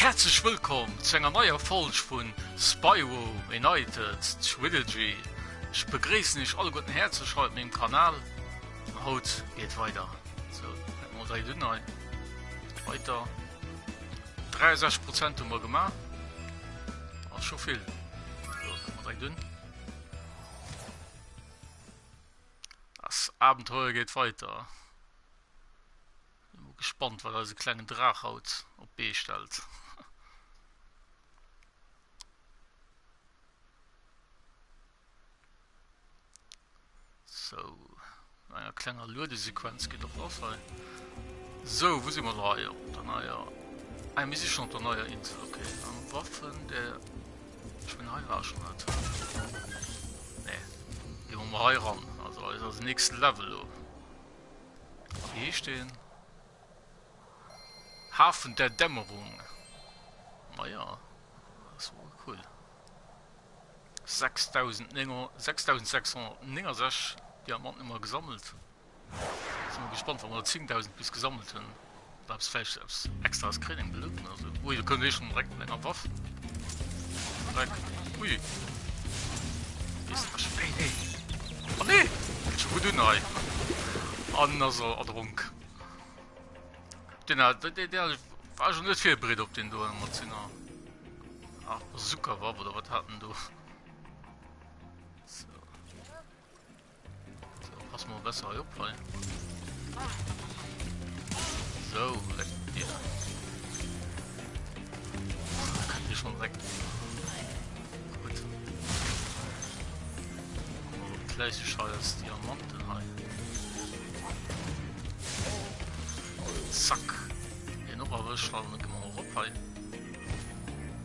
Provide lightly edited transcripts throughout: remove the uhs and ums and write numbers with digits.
Häerzlech wëllkomm zu enger neier Folg vun Spyro United Trilogy. Ech begréissen iech alleguerten häerzlech hei op mengem Kanal an haut geet et weider. Sou, fänke mer direkt un hei. Weiter. 63 Prozent hu mer gemaach. Ass scho vill. Sou, fänke mer direkt un. Das Abenteuer geht weiter. Bin mol gespannt wat eise klengen Draach haut op d'Bee stellt. Sou, no enger klenger Luedesequenz geet och lass hei. Sou, wou si mer elo hei? Op der neier, ah mir si schonn op der neier Insel, okay. An Waffen der, ech mengen hei war ech schonn net. Nee, gi mer mol hei ran, also hei ass eisen nächste Level elo. Wéi heescht deen? Hafen der Dämmerung. Maja, dat ass wohl cool. 6669 Diamanten hu mer gesammelt. Si mol gespannt, wa mer der 10.000 bis gesammelt hunn, ob eppes vläicht eppes Extraes kréien, eng Belounung oder sou. Ui, do kënnt ee schonn direkt mat enger Waff. Dreck. Ui. Nee, nee. Oh nee! Geet scho gutt un hei. An ass er erdronk. Den hat, den, den war schon net virbereet op den do mat senger Ach, Bazooka-Waff oder wat hat en do? So. So, pass mal besser hei op hei. So, leck dir. Da könnt ihr schon direkt. Gut. Gleich als Diamanten hei. Zack. Den och erwëscht, dann gehen wir erop hei.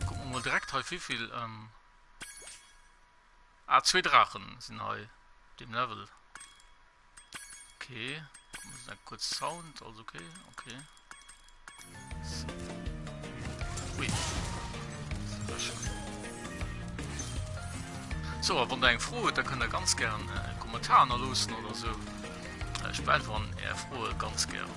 Gucken wir mal direkt hei, wie viel. Ähm Ah, zwee Draachen sinn hei op deem Level. Okay. Kurz Sound, also okay, okay. So. Ui. So, a wann der eng Fro hutt, da kënnt der ganz gären e Kommentar hannerloossen oder sou. Ech beäntweren är Froe ganz gären.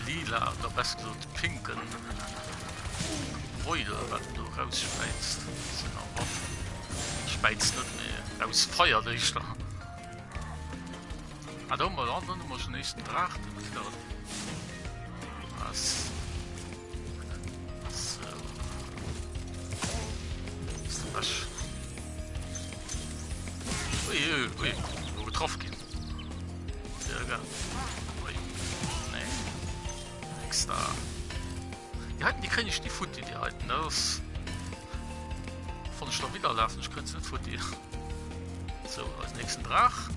Lila oder besser gesot pinken Gebräu oder wat en do erausspäizt aus senger Waff. Späizt net, mee erausfeiert éischter. Ah do hu mer, ah dann hu mer schon den éischten Draach, den mittleren. Was? So. Ist ewech. Ui, ui, ui, lo getraff ginn. Sehr geil. Ui. Nee. Nix da. Die heiten, die kréien ech nie futti, die heiten. Das ass... Wann ech da wieder lafen, ech kréien se net futti. So, als nächsten Draach.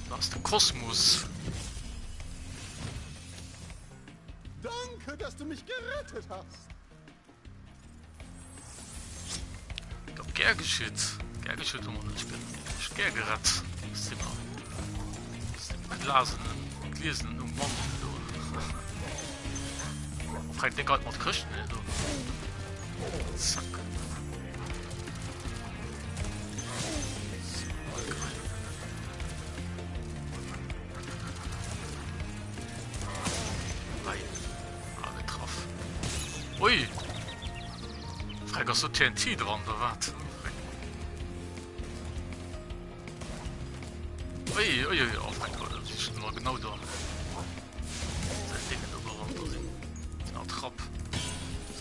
Da ass de Kosmos. Danke, dass du mich gerettet hast. Doch gär geschitt. Gär geschitt, Mann. Ich bin ich gär gerett. Aus dem, aus dem glasenen, gliesenen Mann do. Frag der grad mat Chrëschten do. Zack. Hei. Ah, getraff. Ui! Freck, ass do TNT dran, oder wat? Freck. Ui, ui, ui, oh, freck, oh, das ist schon mal genau da. Sein Ding do gerannt, da sinn. Sinn Trapp.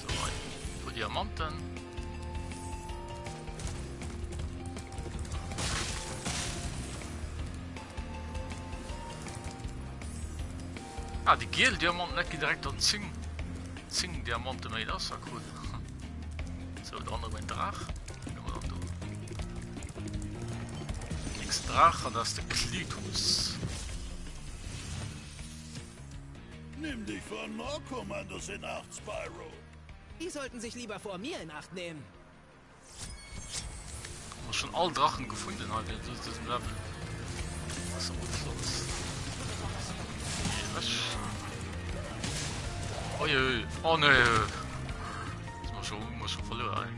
So, hei. Puer Diamanten. Ah, déi giel Diamanten, dat ginn direkt dann 10, 10 Diamante méi, dat ass ja cool. Sou, dann erëm en Draach. Hu mer dann do. Nächsten Draach, an dat ass de Cletus. Nimm dich vor Nordkommandos in Acht, Spyro. Die sollten sich lieber vor mir in Acht nehmen. Hu mer schon all Drachen gefunden hei fir dësem Level. Ass och flott. Ech. Oi oi, oh nee. Ass mer schon, hu mer schon verluer hei.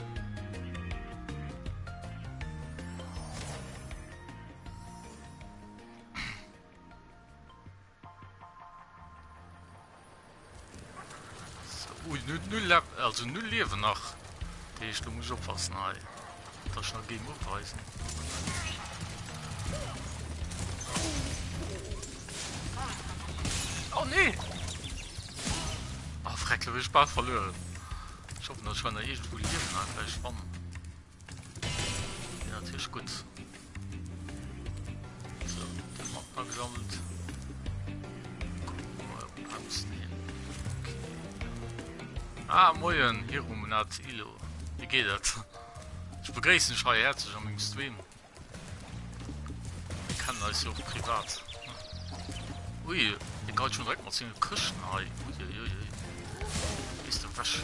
Den huet null Lev, also null Liewen nach. Dat heescht, do muss ech oppassen hei, dass ech nach Game opweisen. Oh nee! Oh freck, lo hunn ech bal verlueren. Ech hoffen, dass ech hei nach iergendwou Liewen hei vläicht fannen. Wier natierlech gutt. So, den mat agesammelt. Kucken mer op aussen hin. Okay. Ah, moien, Hirumunat Ilo. Wéi geet et? Ech begréissen dech hei häerzlech a mengem Stream. Mir kennen eis jo och privat. Ui, dee geit schon direkt mat senge Këschten hei. Uiuiui. Gees de ewech.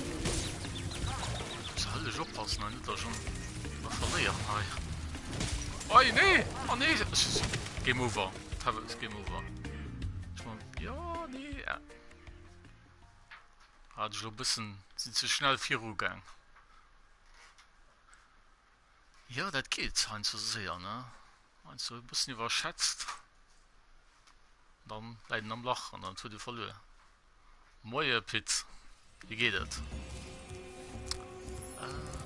Muss hëlleg oppassen hei, net dass ech en nach verléieren hei. Oi, nee! Oh nee! Game over. Tavels Game over. Ech man, jo, nee. Hat ech lo bëssen, sinn ze schnell virugaang. Jo, dat geet heiansdo séier, ne? Heiansdo e bëssen iwwerschätzt, dann läit en am Lach an dann huet e verluer. Moie Pit, wéi geet et?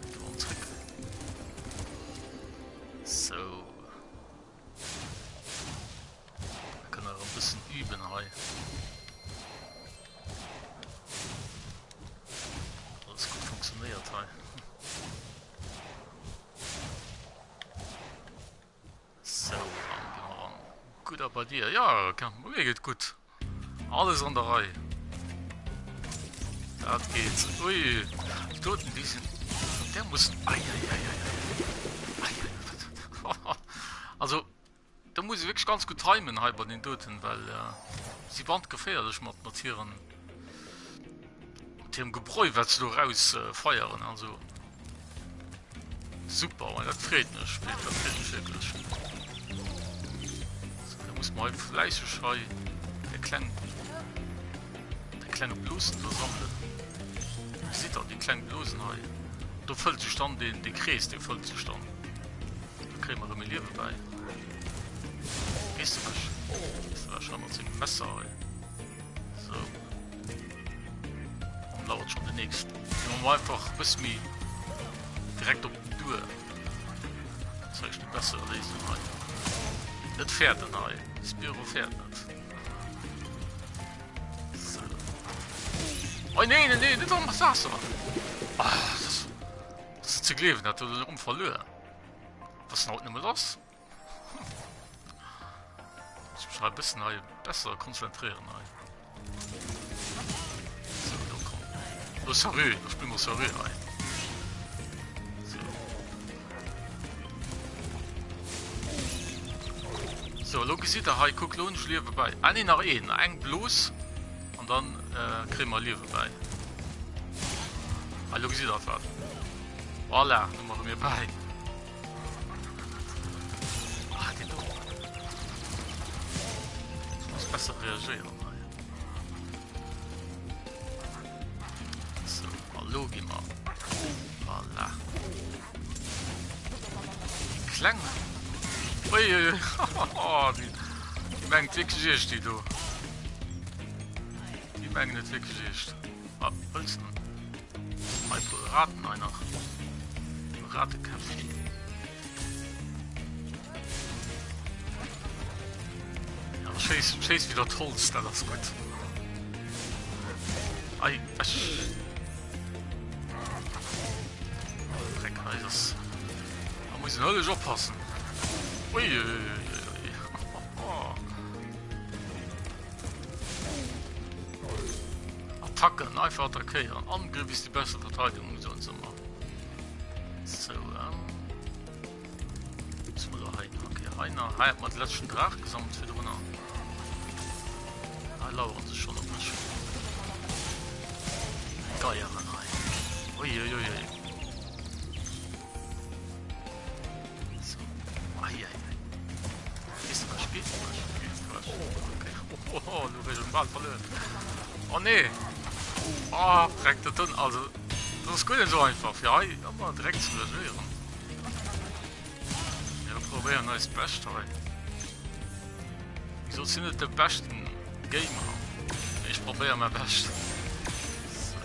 Gi mer zréck. Sou. Da kënne mer erëm e bëssen üben hei. Alles gutt funktionéiert hei. Sou, an gi mer eran. Gutt a bei dir? Ja, bei mir geet gutt. Alles an der Rei. Dat geet. Ui, déi doten, déi sinn därmoossen. Ei, ei, ei, ei, ei, ei, ei. Also, do muss ee wierklech ganz gutt timen hei bei den doten, well si brandgeféierlech mat mat hiren mat hirem Gebräu, wat se do raus feieren. Also super, ma dat freet mech, dat freet mech wierklech. So, da muss mer hei fläisseg hei der kleng der klenge Blosen do sammelen. Gesitt der déi kleng Blosen hei? Do fëllt sech dann deen dee Krees, dee fëllt sech dann. Da kréie mer erëm e Liewe bäi. Gees de wech? Gees de wech hei mat sengem Messer hei. Sou. An lauert schon den nächsten. Ginn mer mol einfach e bësse méi direkt op den Duer. Dat ass vläicht déi besser Léisung hei. Net fäerten hei. Spyro fäert net. Sou. Oh nee, nee, nee, net am Waasser! Ah, dat ass, dat ass net ze gleewen, dat huet en erëm verluer. Was ist denn haut nëmme lass? Muss mich hei e bëssen hei besser konzentrieren hei. So, do komm. Lo seriö, lo spille mer seriö hei. So. So, lo gesitt der hei, kuck, lo hunn ech Liewe bäi. Ah nee, nach een, nach eng Blos an dann äh, kréie mer Liewe bäi. Ah, lo gesitt der wat. Voilà, hu mer erëm ee bäi. Ah, deen do. Ech muss besser reagéieren hei. So, a lo gi mer. Voilà. Déi kleng. Ui, ui, ui. Déi, déi mengt wierklech eescht, déi do. Déi mengen et wierklech eescht. Ah, Hëlzen. Hei puer Raten hei nach. Ratekäppchen. Ja, schéiss, schéiss wieder d'Holz, dat ass gutt. Ei, ech. Dreck, hei ass. Da muss een hëlleg oppassen. Ui, ui, ui, ui, ui. Attacken, einfach attackéieren. Angriff ist die beste Verteidigung, soen se ëmmer. So, ähm. Muss man da hei, okay, hei nach. Hei hat man den letzten Draach gesammelt virdrunner. Hei lauern se schon op mech. Geieren hei. Ui, ui, ui, ui. So. Ei, ei, ei. Gees du wech, gees du wech, gees du wech. Okay. Oh, oh, oh, du hues den Ball verluer. Oh nee. Oh, dreck dat dunn. Also, das ass guer net esou einfach, fir hei ëmmer direkt ze reagéieren. Mir probéieren eist Bescht hei. Wéi gesot, sinn net de beschten Gamer. Mee ech probéiere mäi Bescht. So.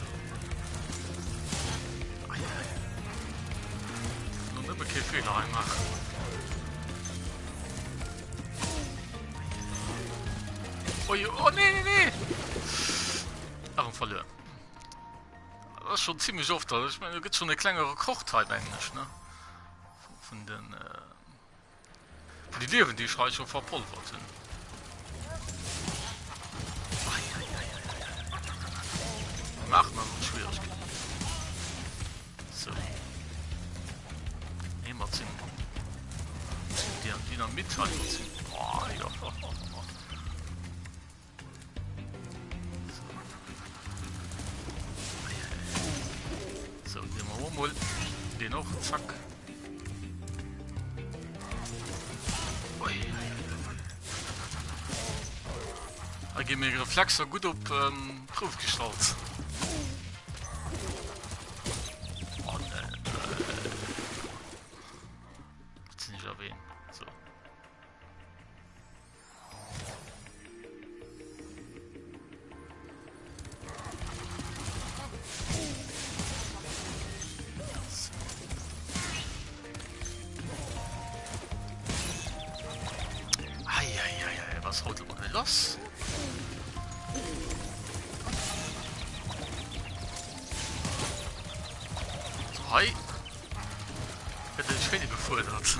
Feeler hei maachen. Ui, oh nee, nee, nee! Erëm verluer. Dat ass schon ziemlech oft. Also, ich meine, do gëtt schon e klenge Rekord hei, mengen ech, ne? Vun den, äh, vun de Liewen, déi ech hei schon verpolvert hunn. Maache mer mat Schwieregkeeten. So. Nee, mat sinn Dynamit hei mat sinn. Oh, ja. So, nehmen wir auch mal den noch. Zack. Ui. Da gehen mir Reflexer gut op ähm, Prouf gestallt. Oh, nee, nee. Jetzt sind ich erwähnt. So. Eieieiei, was haut elo hei lass? So, hei gëtt de Schwede gefuerdert.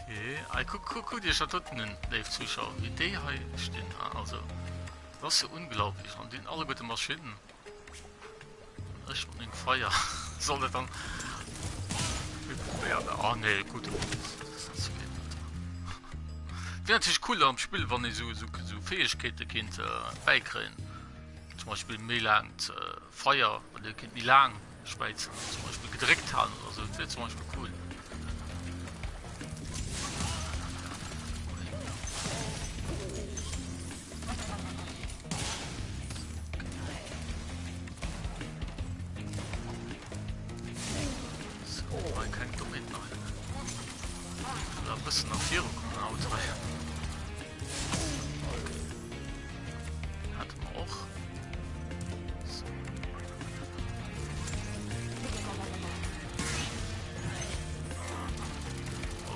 Okay, ah, kuck, kuck, kuck Iech dat doten un, léif Zuschauer, wéi déi hei stinn. Ah, also, dat ass jo unglaublich. An déi hunn alleguerte Maschinnen. An ech mat mengem Feier soll dat dann probéieren. Ah, nee, gutt. Wier natierlech cool am Spill, wann ee sou, sou, sou Fäegkeete kéint bäikréien. Zum Beispill méi laangt Feier, wann Dir kéint méi laang Späizen zum Beispill gedréckt halen oder sou, dat wier zum Beispill cool. So, hei keng Dommheeten hei. Da e bëssen nach viru kommen haut hei. Okay. Hatte mer och. So.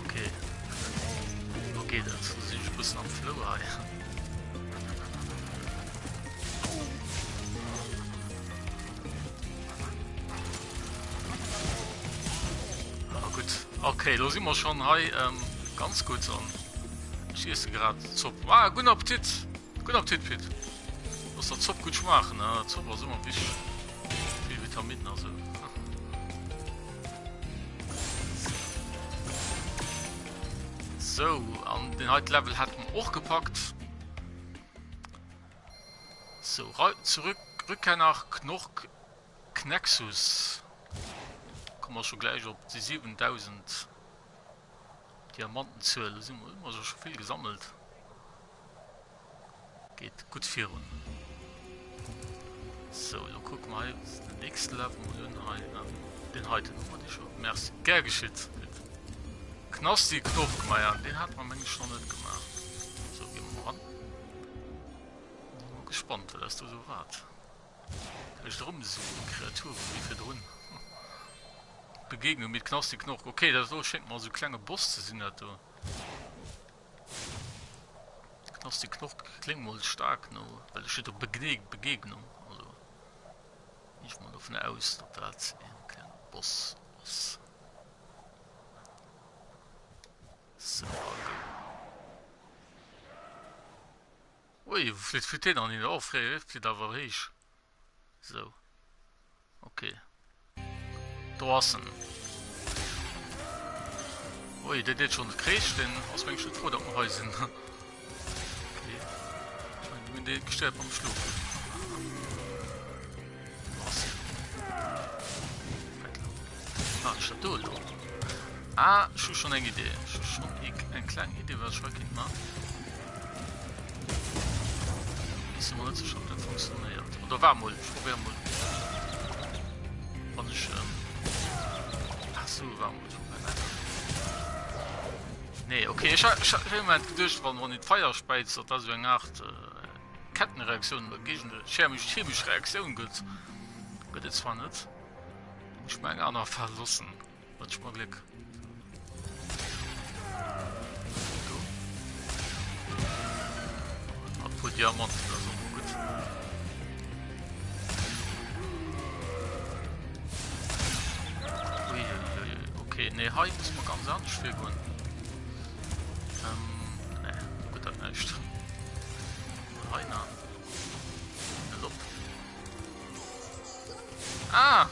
Okay. Lo geet et. Lo sinn ech e bëssen am Flow hei. Ah, gutt. Okay, lo si mer schonn hei ähm, ganz gutt an ech iesse grad Zopp. Ah, guten Appetit! Guten Appetit, Pit! Looss der Zopp gutt schmaachen, ne? Zopp ass ëmmer wichteg. Vill Vitaminen a sou. Sou, an den heite Level hätte mer och gepackt. Sou, zurück, Rückkehr nach Knork Knexus. Komme mer scho gläich op déi 7000 Diamantenzuel. Do si mer, hu mer scho vill gesammelt. Geet gutt virun. Sou, elo kucke mer hei den nächste Level mol un. Hei, deen heiten hu mer dee scho. Merci, gär geschitt. Knasti Knofkmeier, deen hate mer meng ech nach net gemaach. Sou, gi mer mol ran. Sinn mol gespannt, wat eis do sou erwaart. Vläicht erëm esou Kreaturen wéi virdrun. Begegnung mit Knasti Knork. Okay, dat do schéngt mer esou klenge Boss ze sinn, dat do. Knasti Knork kléngt mol staark no, well do steet jo Begegnung, also ginn ech mol dovun aus, datt dat een klenge Boss ass. Sou, a go. Ui, wou flitt flitt deen an hin? Oh, flitt awer héich. Sou. Ok. Do ass en. Ui, dee deet schonn Kreesch, deen ass mengen ech net frou, datt mer hei sinn. Ok. Mir hunn dee gestéiert beim Schlofen. Do ass en. Wat maachen ech dat do elo? Ah, ech hu schonn eng Idee. Ech hu schonn eng kleng Idee, wat ech hei kéint maachen. Ech si mer net sécher, ob dat funktionéiert. Oder waar mol, ech probéiere mol. Wann ech. Ähm Ach so, waar mol, ech probéieren dat. Nee, okay, ech ech hu e Moment geduecht, wann wann een d'Feier späizt, datt dat esou eng Aart äh, Kettenreaktioun oder Géigende chemesch chemesch Reaktioun gëtt. Gëtt et zwar net. Muss ech mer eng aner Fal loossen. Wënsch mer Gléck. Do. Ah, e puer Diamanten, dat ass och mol gutt. Uiuiui, okay, nee, hei muss mer ganz anescht virgoen. Ähm, nee, do gëtt dat näischt. Hei nach. Net op. Ah!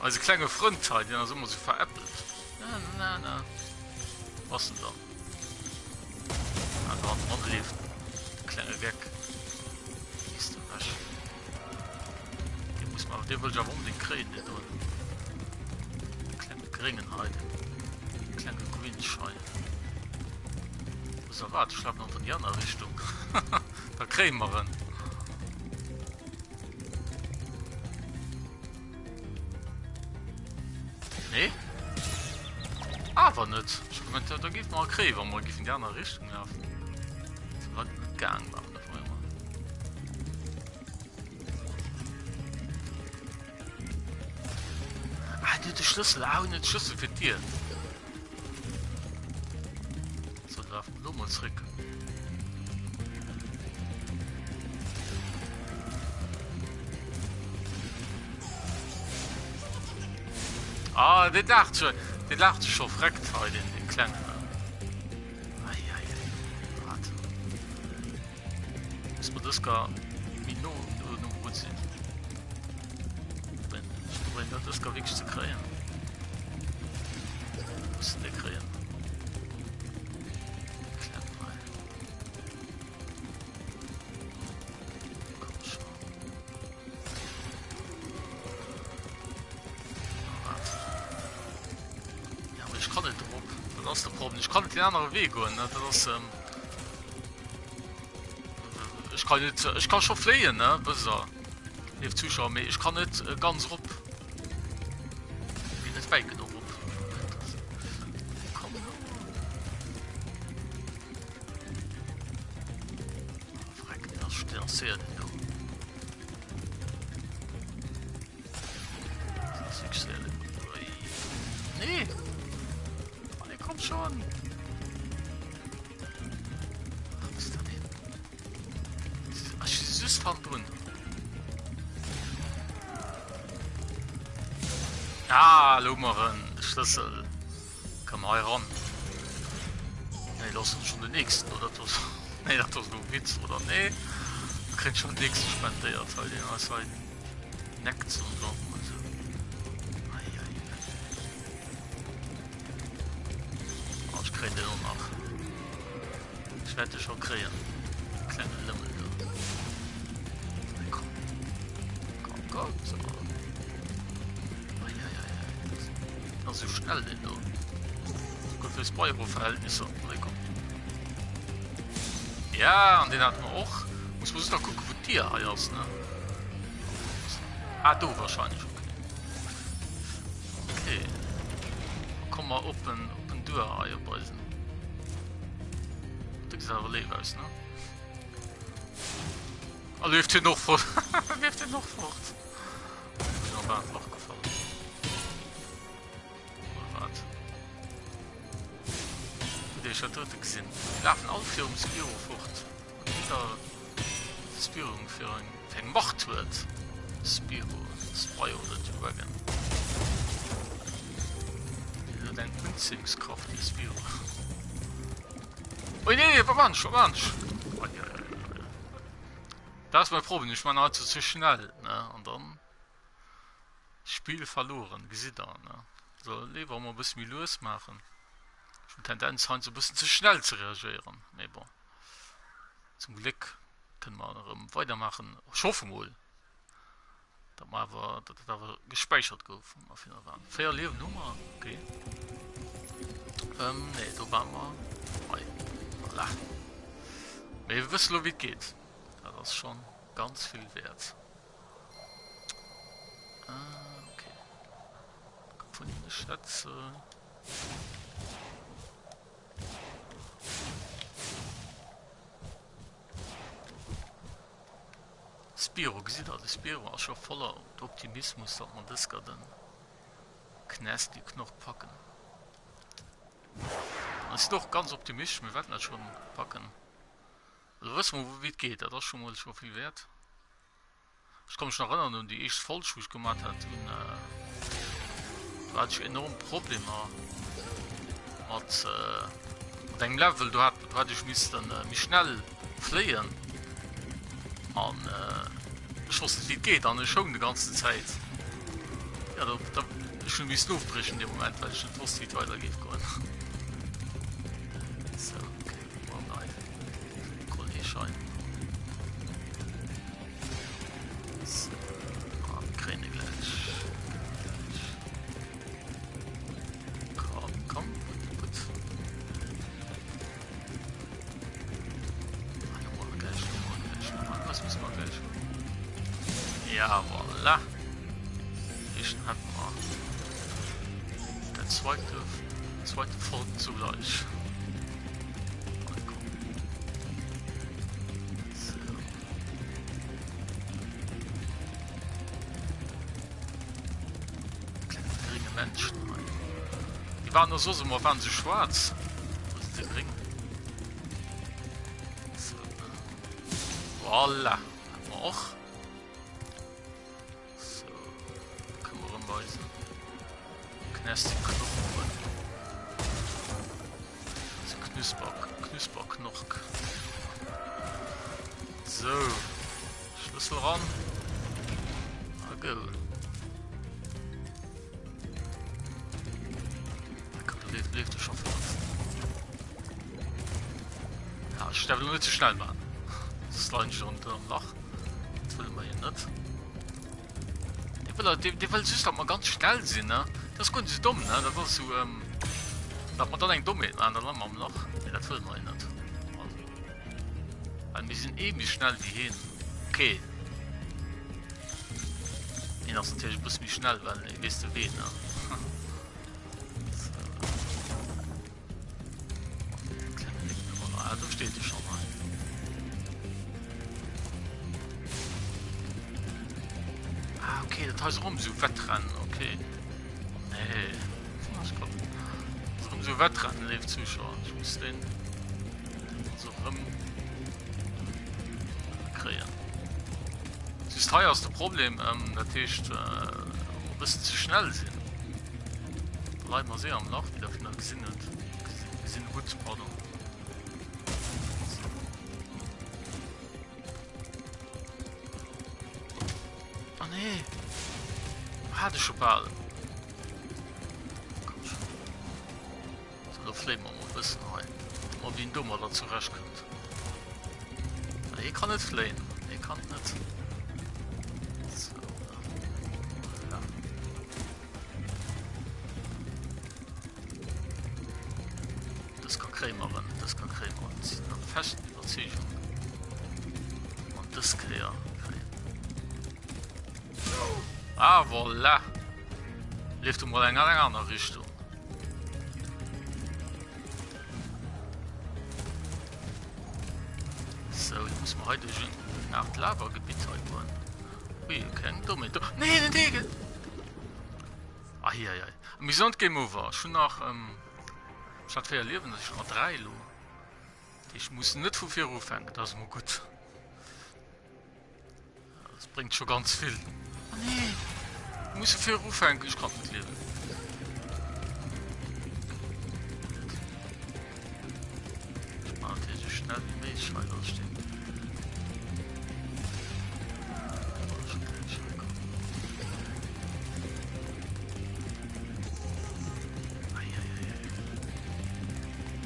Eise klenge Frënd hei, deen ass ëmmer sou veräppelt. Na, na, na. Wou ass en dann? Ah, do hannendran leeft de klenge Geck. Gees de ewech. Dee muss mer, dee wëll ech awer onbedéngt kréien, deen do. De klenge Gréngen hei, den klenge Grinch hei. Wësst der wat, ech lafen einfach an déi aner Richtung. Da kréie mer en. Nee? Awer net. Ech hu gemengt, da géife mer e kréien, wa mer géifen déi aner Richtung lafen. Sinn mer net gaang, waren op einmal. Ah, du de Schlëssel. Ah, hun net Schlëssel fir d'Dier. So, da lafen wir nochmal zurück. Ah, dee laacht schon, dee laacht sech scho freckt hei, den, den klengen. Ei, ei, ei. Wat? Muss mer dës gar méi no, no, no gut sinn. Ech probéieren dat dës gar wierklech ze kréien. Mussen de kréien. Klengen hei. Komm schon. Ja, aber ich kann net drop. Dat ass de Problem. Ich kann net den anere Wee goen. Ne? Dat ass ähm, ich kann net ich kann scho fléien, ne? Wësst der. Léif Zuschauer, mee ech kann net äh, ganz rop. Bin net wäit genuch rop. Komm. Freck, den ass den ass séier den do. Das ass wirklich séier den do. Ui. Nee! Allez, komm schon! Ach, was ist das denn? Ach, ich bin just van drun. Ah, lo mer en Schlëssel. Komm hei ran. Nee, lass uns schon den nächsten, oder? Das, nee, dat ass lo Witz, oder? Nee. Wir kriegen schon den nächsten spendéiert hei, den eis hei neckt und so. Also. Ei, ei, ei. Oh, ich krieg den auch nach. Ech wäert e scho kréien, de klenge Lëmmel do. Hey, komm. Komm, komm. So. Ei, ei, ei, ei. Dat ass esou schnell, deen do. Souguer fir Spyro-Verhältnisser. Hey, komm. Ja, an deen hate mer och. Muss mer just nach kucken, wou d'Dier hei ass, ne? Ah, do wahrscheinlech. Okay. Okay. Da komme mer op en, op en Duer hei op eisen. Dat gesäit awer léif aus, ne? A leeft hien och fort? Leeft hien och fort? Bin an dat Lach gefall. Oder wat? Hutt Dir dat dote gesinn? Déi lafen all virum Spyro fort. Wat de Spyro fir eng, fir eng Macht huet. Spyro, Spyro the Dragon. Deen huet eng Unziehungskraft, de Spyro. Ui nee, wat man ech, wat man ech? Ei, ei, ei, ei. Dat ass mäi Problem, ech man alt ze schnell, ne? An dann Spiel verloren, gesitt der, ne? So, léiwer emol e bësse méi lues maachen. Ech hunn d'Tendenz heiansdo e bëssen ze schnell ze reagéieren, mee bon. Zum Gléck kënne mer erëm weidermaachen. Ech hoffe mol, datt mer awer, datt dat awer gespäichert gouf, wou mer virun waren. 4 Liewen hu mer, okay. Ähm, nee, do ware mer. Hei, voilà. Mee mir wësse lo, wéi et geet. Dat ass schonn ganz vill wäert. Ah, okay. Gefundene Schätze. Spyro, gesitt der, de Spyro ass scho voller Optimismus, datt mer dës Gar den. Knästi Knorr packen. An ech sinn och ganz optimistesch, mir wäerten dat schonn packen. Elo wësse mer wéi et geet, dat ass scho mol scho vill wäert. Ech ka mech nach erënneren un déi éischt Folg wou ech gemat hat, un do hat ech enorm Problemer mat mat engem Level, do hat do hat ech missten méi schnell fléien an ech wosst net wéi et geet an ech houng de ganzen Zäit. Ja do da ech hunn missen ofbriechen dee Moment, well ech net wosst wéi et weider géif goen. Sou okay, oh nei. Kolleg hei. So, ah, wir kriegen ihn gleich. Gleich. Komm, komm, gut, gut. Ah, nochmal gleich, nochmal gleich, nochmal. Was müssen wir gleich? Ja, voilà. Ich hat mal der zweite, zweite Folge zugleich. Gringe Menschen hei. Déi waren och soss ëmmer, waren se schwaarz. Lo si se gréng. So. Voilà. Hat mer och. So, kënne mer erëm bei eisen Knästi Knorr goen. Eise Knusper, Knusperknork. So, Schlëssel ran. A go. Komm, do leeft, leeft de scho fort. Ja, ech däerf elo net ze schnell maachen. Soss leien ech erëm do am Lach. Dat wëlle mer jo net. Dee wëll, dee, dee wëll just, datt mer ganz schnell sinn, ne? Dat ass guer net esou domm, ne? Dat ass esou, ähm, datt mer dann eng Dommheet maachen, da lande mer am Lach. Mee dat wëlle mer jo net. Also, well mir sinn eh méi schnell wéi hien. Okay. Hien ass natierlech e bësse méi schnell, well hie weess de Wee, ne? Ah, do steet e schonn hei. Ah, okay, dat hei ass erëm esou Wettrennen, okay. Nee. Ach komm. Das erëm esou Wettrennen, léif Zuschauer. Ech muss den also erëm kréien. Just hei ass de Problem, ähm, dat heescht, äh, e bëssen ze schnell sinn. Leie mer séier am Lach, wéi der vun der gesinn hutt. Gesinn hutt, pardon. Ah nee! Hat ech scho bal. Komm schon. So, da fléie mer mol e bëssen hei. Mal wien domadder zurecht kënnt. Hie kann net fléien. Hie kann net. So. Ja. Dës ka kréie mer erëm, dës ka kréie mer erëm. Sinn der festen Iwwerzeegung. An dës Kéier kréien. Ah, voilà! Leeft du mol eng an eng aner Richtung. So, jetzt muss man hei durch ein Art Lavagebiet hei goen. Ui, keng Dommheet do. Nee, den Degen! Eieiei. Mir sinn an Game Over. Ech hunn nach, ähm, ech hat 4 Liewen, ech hunn nach 3 elo. Ech muss net vu vir ufänken, dat ass emol gutt. Das bréngt scho ganz vill. Oh nee! Ich muss vu vir ufänken, ech kann net liewen. Ech maachen dat esou schnell wéi méiglech hei, dass ech den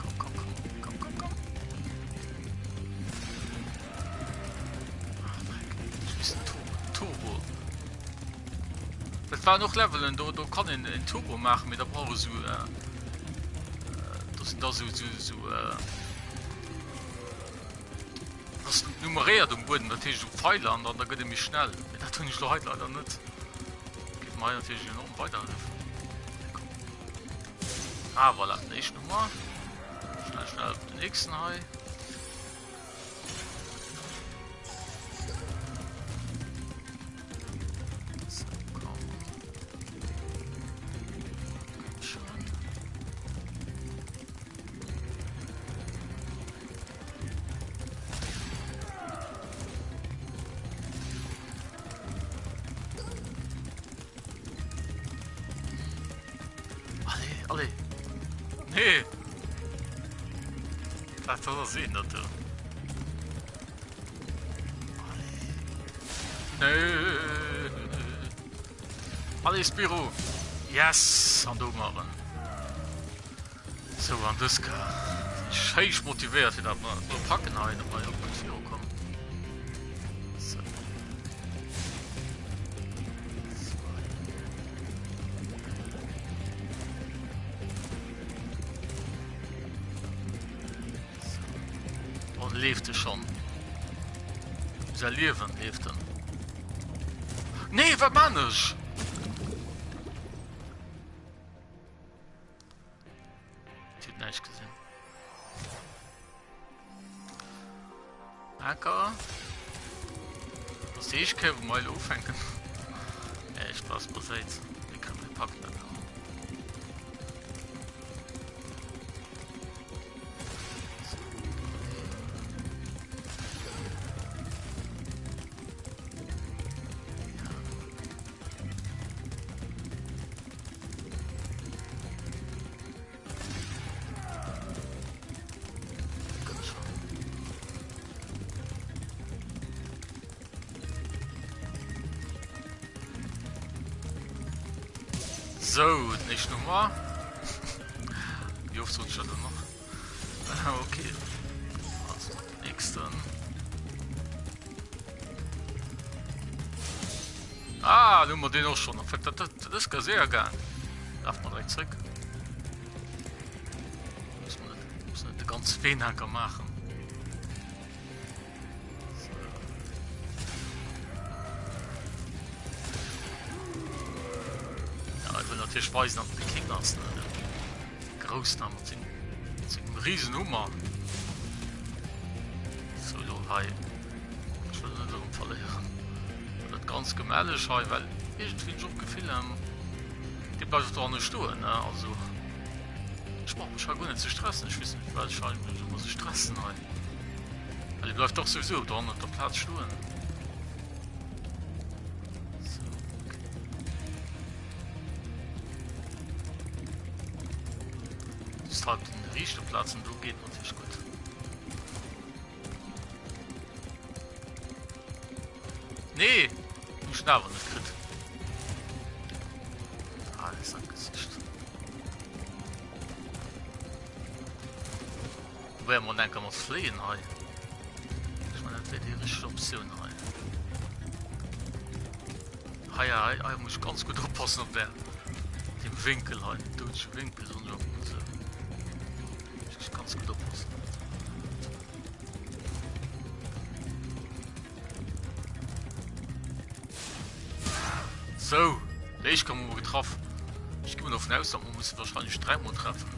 Komm, komm, komm, komm, komm, komm. Ach, Dreck. Ich muss den Turbo. Dat waren och Levelen, do, do kann een en Turbo maachen, mee da brauch e sou, äh, do sinn da sou, sou, sou, äh, ass nummeréiert um Buedem, dat heescht esou Pfeiler an dann da gëtt e méi schnell. Mee dat hunn ech lo hei leider net. Géif mer hei natierlech enorm weiderhëllefen. Ah, voilà, den éischten hu mer. Schnell, schnell op den nächsten hei. Dat ass een dat do. Nee. Allez Spyro. Yes, an do mar en. Sou an dës Ka sinn ech héich motivéiert fir dat mer elo packen hei, datt mer jo gutt virukommen. Sou. Sou. An leeft e schonn. Säi Liewen leeft en. Nee, wat man ech? Dir hutt näischt gesinn. Acker. Das ist die erste Kéier, wou mer elo ufänken. Nee, Spaß beiseit. Wir können, wir packen dat nach. So, den éischten hu mer. Wéi oft sollt ech dat elo nach? Okay. Also, den nächsten. Ah, lo hu mer deen och schonn. En fait, dat, dat, dat ass gar séier gaang. Lafe mer direkt zréck. Muss mer net, muss net de ganze Wee naker maachen. So. Ja, ech wëll natierlech weisen, datt en de King ass, ne? De Groussen da mat sengem, mat sengem riesen Hummer. So, lo hei. Ech wëll net erëm verléieren. Dat ganz gemälleg hei, well iergendwéi hunn ech och d'Gefill, dee bleift och dohanne stoen, ne? Also, ech brauch mech hei guer net ze stressen. Ech weess net, firwat ech hei mech ëmmer sou stressen hei. Well dee bleift dach souwisou dohannen op der Plaz stoen. So, okay. Just hei op den riichte Plazen, do geet natierlech gutt. Nee! Hun ech den awer net kritt. Ah, das ist Gesicht. Probéieren mer enker mat fléien hei. Ech mengen dat wär déi richteg Optioun hei. Hei, hei, hei muss ich ganz gut oppassen op der dem Winkel hei, den doudege Winkel, soen ech einfach mol sou. Muss ich ganz gut oppassen. Sou, déi éischt Kéier hu mer getraff. Ech gi mol dovun aus, datt mer musse wahrscheinlech dräimol treffen.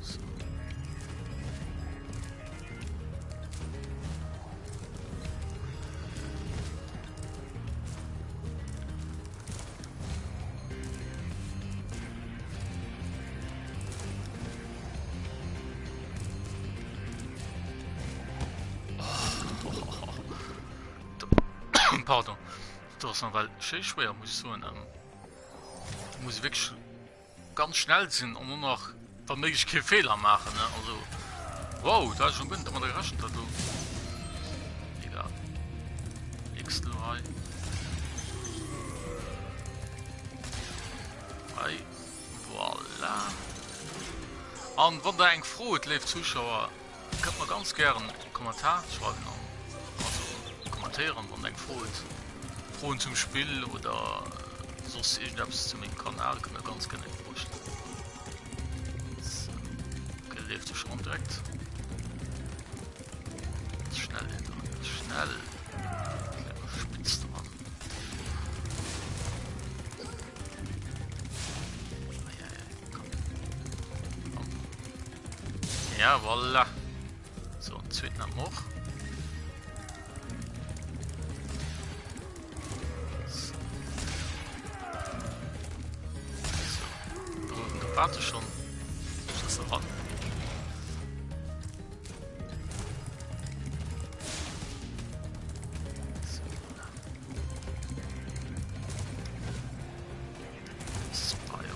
So. Pardon. Dat ass nawell schéi schwéier, muss ech soen. Ähm, do muss ee wierklech ganz schnell sinn an och nach wa méiglech kee Feeler maachen, ne? Also, wow, da hat ech schon guer net domadder gerechent, dat do. Egal. Nächsten elo hei. Hei. Voilà. An wann der eng Fro hutt, léif Zuschauer, kënnt mer ganz gären e Kommentar schreiwen an also kommentéieren, wann der eng Fro hutt. Froen zum Spill oder soss iergendeppes zu mengem Kanal kënnt der ganz gären eng Fro stellen. So, okay, leeft de schon direkt. Ganz schnell, ganz schnell. Spitz dran. Ja, voilà. So, den zweeten haben wir och. So. So. Do warte schon. Ist das ran? So. Spyro.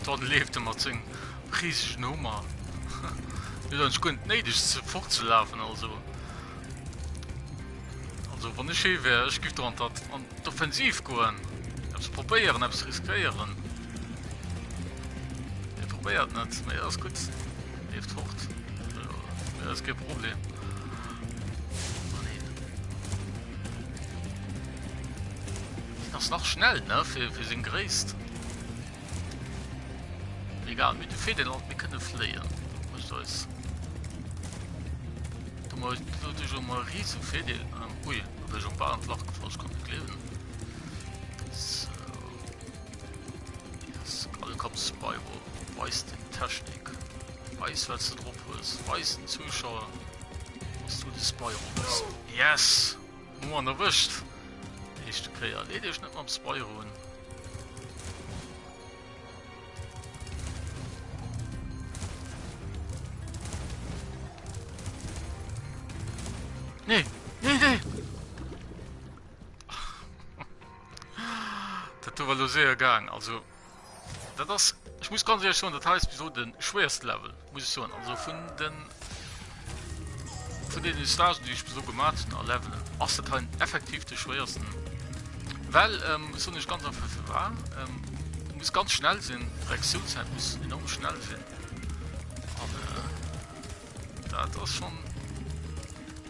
Dann leeft e mat sengem risegen Hummer. Huet eigentlech guer net néideg ze fortzelafen. Also, also wann ech hee wär, ech giff do an an d'Offensiv goen, eppes probéieren, eppes riskéieren. Hie probéiert net, mee ass gutt, leeft fort. Jo, ass kee Problem. Oh nee. Hien ass nach schnell, ne, fir, fir seng Gréisst. Egal, mir de Virdeel alt, mir kënne fléien. Dat mécht eis doduerch elo mol e riese Virdeel. Ui, do bin ech och bal an d'Lach gefall, ech konnt net gleewen. Sou. Yes, alle komm Spyro, weis deng Technik. Weis wat s de drop hues. Weis den Zuschauer, dass du de Spyro bass. Yes! Hu mer en erwëscht. Déi éischte Kéier. Leet iech net mam Spyro un. Nee, nee, nee! Dat do war lo séier gaang. Also, dat ass, ech muss ganz éierlech soen, dat hei ass bis elo de schwéierste Level, muss ech soen. Also vun den vun deene Stagen, déi ech bis elo gemaach hunn a Levelen, ass dat hei effektiv de schwéiersten. Well, ähm, ech soen iech ganz einfach firwat, ähm, du muss ganz schnell sinn, d'Reaktiounszäit muss enorm schnell sinn. An äh, dat ass schon...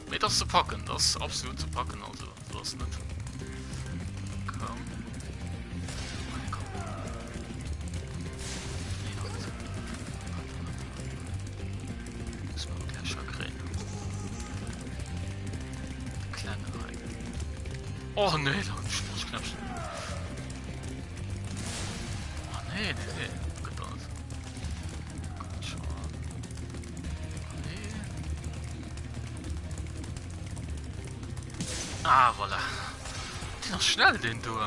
Mee dat ass ze packen, dat ass absolut ze packen, also dat ass net. Komm. Komm, komm. Nee, halt. Muss man gleich schon kriegen. Kleine hei. Oh nee, da hab ich falsch Knöpfchen. Oh nee, nee, nee. Gëtt doch net. Kommt schon. Nee. Ah, voilà. Den ass schnell, den do.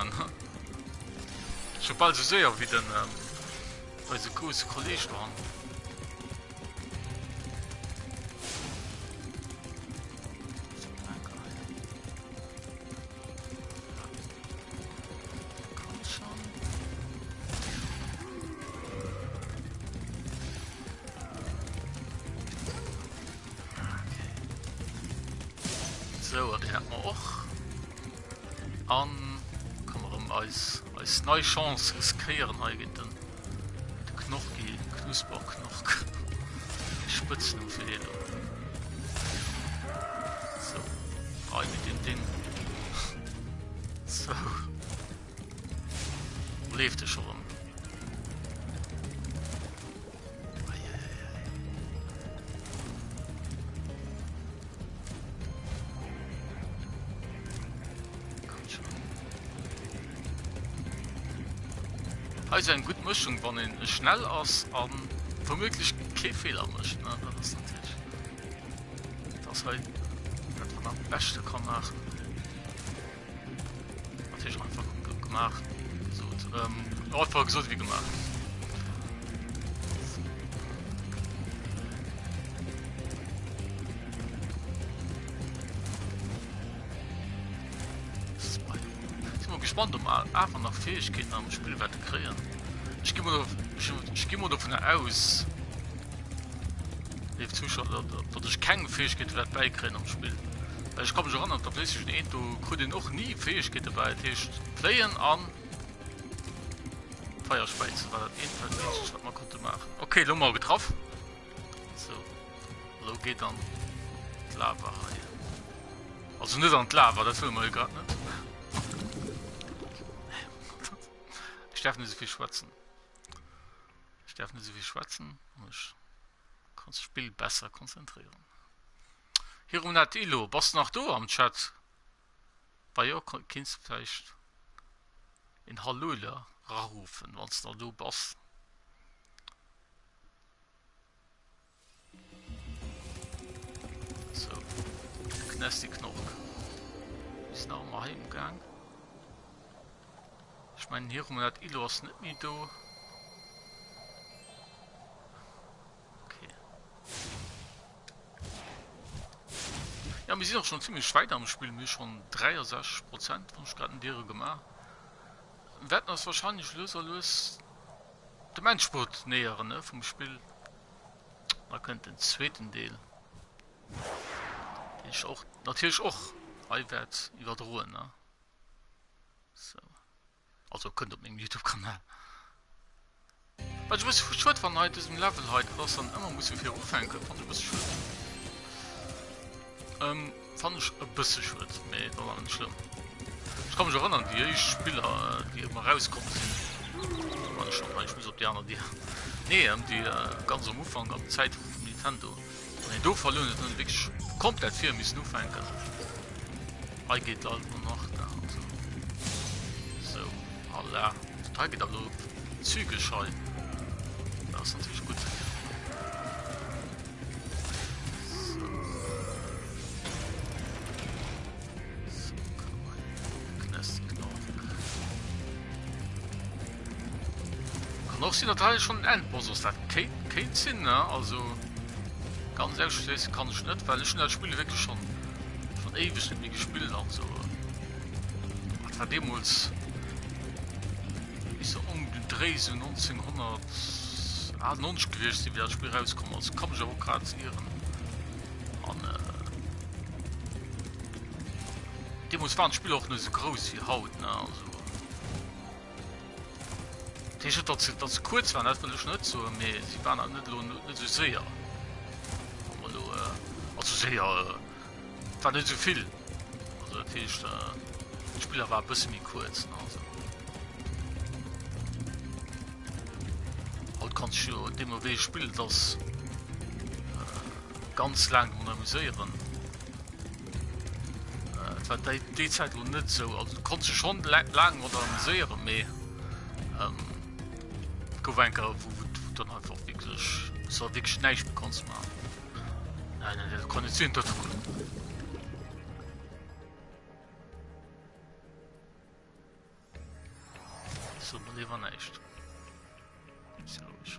Scho bal sou séier wéi den ähm, eise grousse Kolleg do hannen. Sou, an deen hätte mer och. An komme mer erëm eis, eis nei Chance riskéieren hei géint den de Knorki, Knusperknork. Spëtznumm fir deen do. Sou, hei mit dem Ding. Sou. Leeft e scho rëm. Hei ass eng gutt Mëschung, wann een schnell ass an womöglech kee Feeler mécht. Dat ass natierlech, dat ass hei dat wat een am beschte ka maachen. Natierlech einfach gemaach gesot. Ähm, einfach gesot wéi gemaach. Sinn mol gespannt ob mer awer nach Fähegkeeten am Spill werte kréien. Ech gi mol ech gi mol dovun aus léif Zuschauer, datt ech keng Fähegkeete wäert bäikréien am Spill. Well ech ka mech erënneren, op der Playstation 1 do krut een och ni Fähegkeete bäi. Dat heescht fléien an Feier späizen war dat eenzegt wat mer konnte maachen. Ok, elo hu mer getraff. Sou, elo geet an d'Lava hei. Also net an d'Lava, dat wëlle mer jo grad net. Ech däerf net esou vill schwätzen. Ech däerf net esou vill schwätzen an ech kann d'Spill besser konzentréieren. Hirunet Ilo, bass de nach do am Chat? Wa jo, kinns de vläicht een Hallöle raruffen, wann s de nach do bass. Sou, Knesti Knork. Mir sinn nach ëmmer hei um Gaang. Ech mengen Hirunet Ilo ass net méi do. Okay. Ja, mir sinn och schon ziemlech weit am Spill. Mir hu schon 63 Prozent, wann ech grad en Diere gemaach. Wäerten eis wahrscheinlech lues a lues. Dem Endspurt näheren ne vum Spill. Da kënnt den zweeten Deel, deen ech och natierlech och hei wäert iwwerdroen ne. Sou. Also kënnt op mengem Youtube Kanal. Wat ech e bësse schued fannen hei dësem Level hei, dat ass dann ëmmer musse vir ufänken, fannen ech e bësse schued. Ähm, fannen ech e bësse schued, mee dat ass awer net schlëmm. Ech ka mech erënnern, déi éischt Spiller, déi ëmmer erauskomm sinn, war ech schonn hei, ech muss op déi aner Dier. Nee, ähm, déi ganz am Ufank, an der Zäit vum Nintendo, wann een do verluer huet, dann huet ee wierklech komplett vir missen ufänken. Hei geet alt no nach da, also. Sou, voilà. Dat hei geet awer elo zügeg hei. Dat ass natierlech gutt. So. So, Kann och sinn, datt hei schonn den Endboss ass. Dat kéint, kéint sinn, ne? Also ganz ausschléisse kann ech net, well ech hunn dat Spill wierklech schonn schonn éiweg net méi gespillt an esou. Dat war deemools misst ëm den Dréi sou 1998 gewiescht sinn, wéi dat Spill erauskomm ass. Ka mech awer och grad ieren. An deemools waren d'Spiller och net esou grouss wéi haut, ne? Also. Dat heescht net, datt se, datt se kuerz waren, dat wëll ech net soen, mee si waren awer net elo net esou séier. Wa mer elo, also séier, et war net esou vill. Also dat heescht, d'Spiller war e bësse méi kuerz, ne, also. Haut kanns du jo deemno wéi e Spill et ass, ganz laang drun amuséieren. Et war déi, déi Zäit lo net esou. Also du konns dech schonn laang mat amuséieren, mee ähm, gouf eng Kéier, wou, wou, wou dann einfach wierklech, wou s du wierklech näischt méi konns maachen. Nein, nein, dat kann net sinn, dat. So, mal liewer näischt. Ist ja logisch.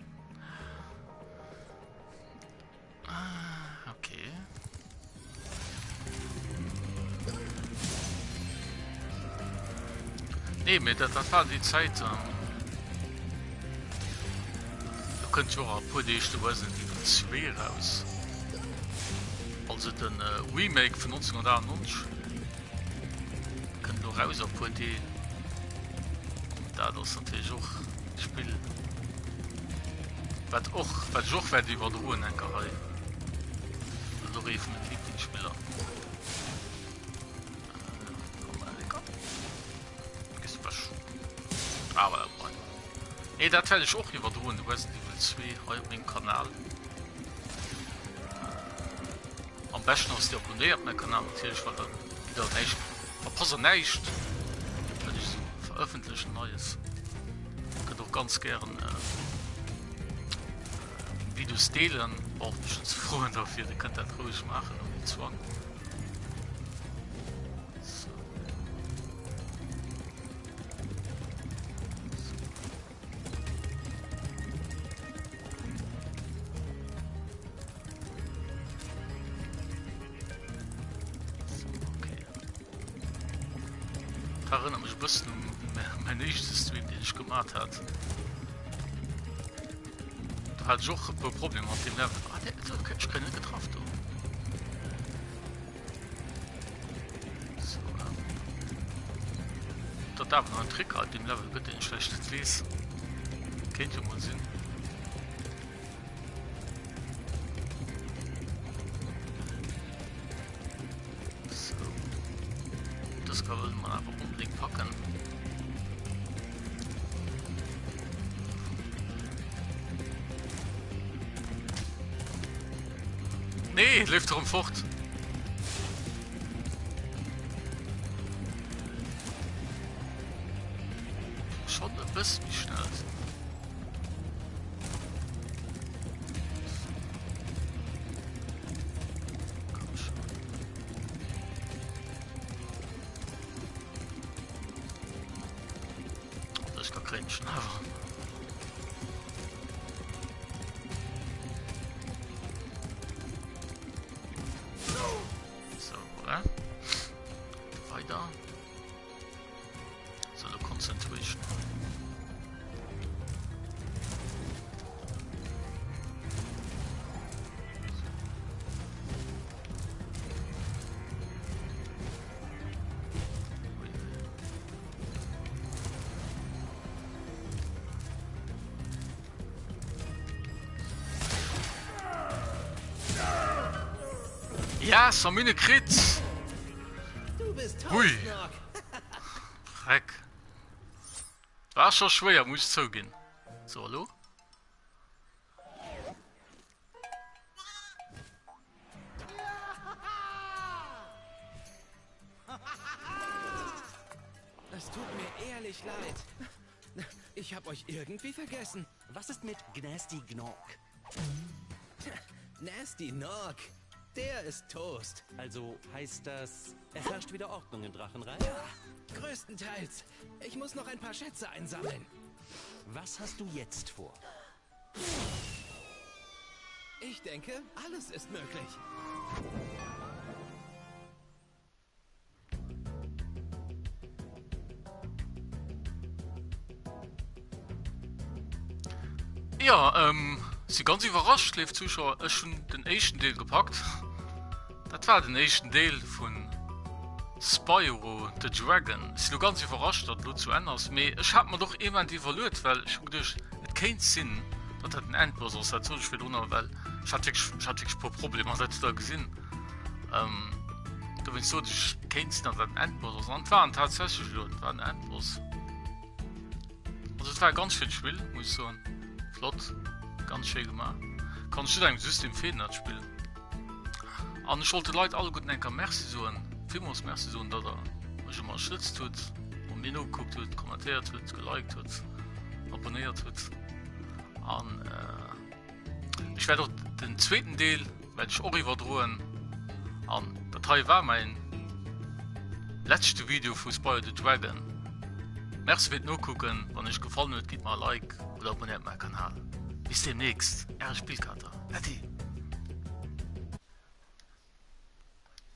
Ah, okay. Nee, mee dat, dat war déi Zäit. Ähm, do kënnt jo och a puer Deeg de Resident Evil 2 raus. Also den äh, Remake vun 1998 kënnt lo raus a puer Deeg. Dat ass natierlech och e Spill. Wat och, wat ech och wäert iwwerdroen enker hei. Dat ass och ee vun menge Lieblingsspiller. Ah, voilà, bon. Nee, dat wäert ech och iwwerdroen, de Resident Evil 2 hei op mengem Kanal. Am beschten ass dir abonnéiert mäi Kanal natierlech, well dann gitt der näischt, verpasst der näischt, wat ech esou verëffentlechen Neies. Kënnt och ganz gären meng Videos deelen, braucht mech net ze froen dofir, dir kënnt dat roueg maachen ouni Zwang. Sou. Dat erënnert mech e bëssen un mäin éischte Stream, deen ech gemat hat. Do hat ech och e puer Problemer mat deem Level. Ah, der, okay, ech kréien net getraff do. So, ähm. Dat awer nach en Trick halt deem Level gëtt, deen ech vläicht net weess. Kéint jo mol sinn. So. Das kann man awer unbedingt packen. Nee, leeft erëm fort. Schon e bësse méi schnell sinn. Komm schon. Ech ka kréien schon awer. So, voilà. Weider. So, lo Concentration. Yes, a mir hunn e kritt! Du bist Hui. toast, Nog. Dreck. War scho schwéier, muss ech zouginn. So, hallo? Es tut mir ehrlich leid. Ich hab euch irgendwie vergessen. Was ist mit Gnasty Gnorc? Nasty Gnorc. Der ist Toast. Also heißt das, es herrscht wieder Ordnung im Drachenreich? Ja, größtenteils. Ich muss noch ein paar Schätze einsammeln. Was hast du jetzt vor? Ich denke, alles ist möglich. Jo, si ganz iwwerrascht, léif Zuschauer, ech hunn den éischten Deel gepackt. Dat war den éischten Deel vun Spyro the Dragon. Ech si lo ganz iwwerrascht, datt et lo zu Enn ass, mee ech hat mer et och ee Moment iwwerluet, well ech hu geduecht, et kéint sinn, datt dat den Endboss ass. Dat sot ech virdrunner, well ech hat wierklech, ech hat wierklech e puer Problemer, dat hutt der gesinn. Dowéinst sot ech, et kéint sinn, datt dat den Endboss ass. An et war en tatsächlech elo, et war den Endboss. Also et war e ganz schéint Spill, muss ech soen. Flott, ganz schéi gemaach. Kann ech jidderengem just empfehlen, dat Spill. An ech wollt de Leit alleguerten eng Kéier Merci soen, villmools Merci soen, datt der mech ëmmer ënnerstëtzt hutt, mat mir nogekuckt hutt, kommentéiert hutt, geliked hutt, abonnéiert hutt. An ech wäert och den zweeten Deel wäert ech och iwwerdroen. An dat hei war mäin leschte Video vu Spyro the Dragon. Merci fir d'Nokucken, wann iech gefallen huet, gitt mer e Like oder abonnéiert mäi Kanal. Bis deemnächst, äre Spillkater. Äddi!